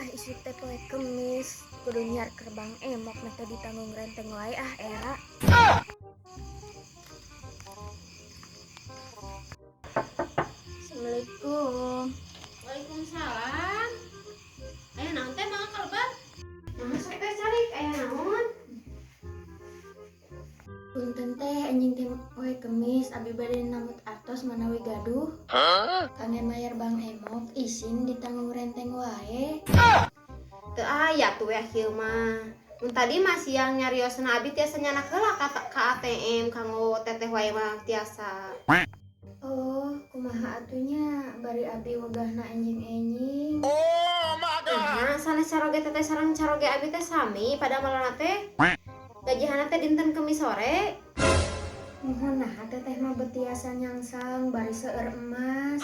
Ah, isuk teh poe Kemis, kudu nyiar kerbang emok meh teu ditanggung renteng wae ah era. Assalamualaikum. Waalaikumsalam. Aya naon teh, mangga kalebet. Mangga sok teh calik, aya naon? Punten teh, anjing teh poe Kemis, abi bade nambut artos manawi gaduh. Kangge mayar bank emok, isin ditanggung renteng wae. Teu aya tuh weh kieu mah. Mun tadi mah siang nyariosna abi tiasa nyanak heula ka ATM kanggo teteh wae mah tiasa. Oh, kumaha atunya bari abi wegahna enjing-enjing. Nah, sanes caroge teteh sareng caroge abi teh sami pada malana teh. Gajihanna teh dinten Kemis sore. Muhun, nah teteh mah betiasa nyangsang bari seueur emas.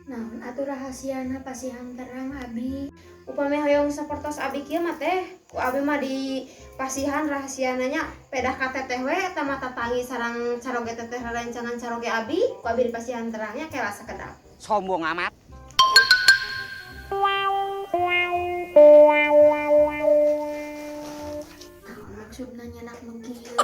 Naon atuh rahasiana, pasihan terang abi. Upami hoyong sapertos abi kieu mah teh, ku abi mah di pasihan rahasiana nya, pedah ka teteh we eta mah tatangi sareng caroge teteh rerencangan caroge abi, ku abi di pasihan terangnya kela sakedap. Sombong amat. Naon maksudna nyanak nu kieu?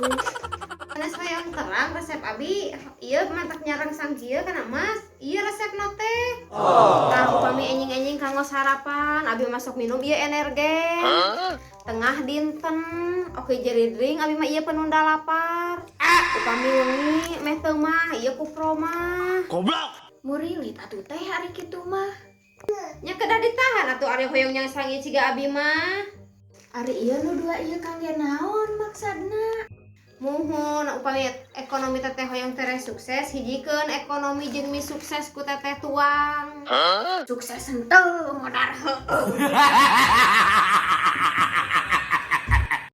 Sanes hoyong terang resep abi, ieu mantak nyareng sang kieu kana emas, ieu resepna teh. Tah, upami enjing-enjing kanggo sarapan, abi masuk minum ieu energen. Tengah dinten, oke jadi drink abi mah ieu penunda lapar. Upami wengi meh teu mah ieu kupro mah. Goblok. Murilit atuh teh hari kitu mah. Nya kedah ditahan atuh ari hoyong nyangsang ieu ciga abi mah. Ari ieu nu dua ieu kangge naon maksudna? Muhun, upami ekonomi teteh hoyong tereh sukses, hijikeun ekonomi jeung mie sukses ku teteh tuang. Sukses henteu modar heueuh.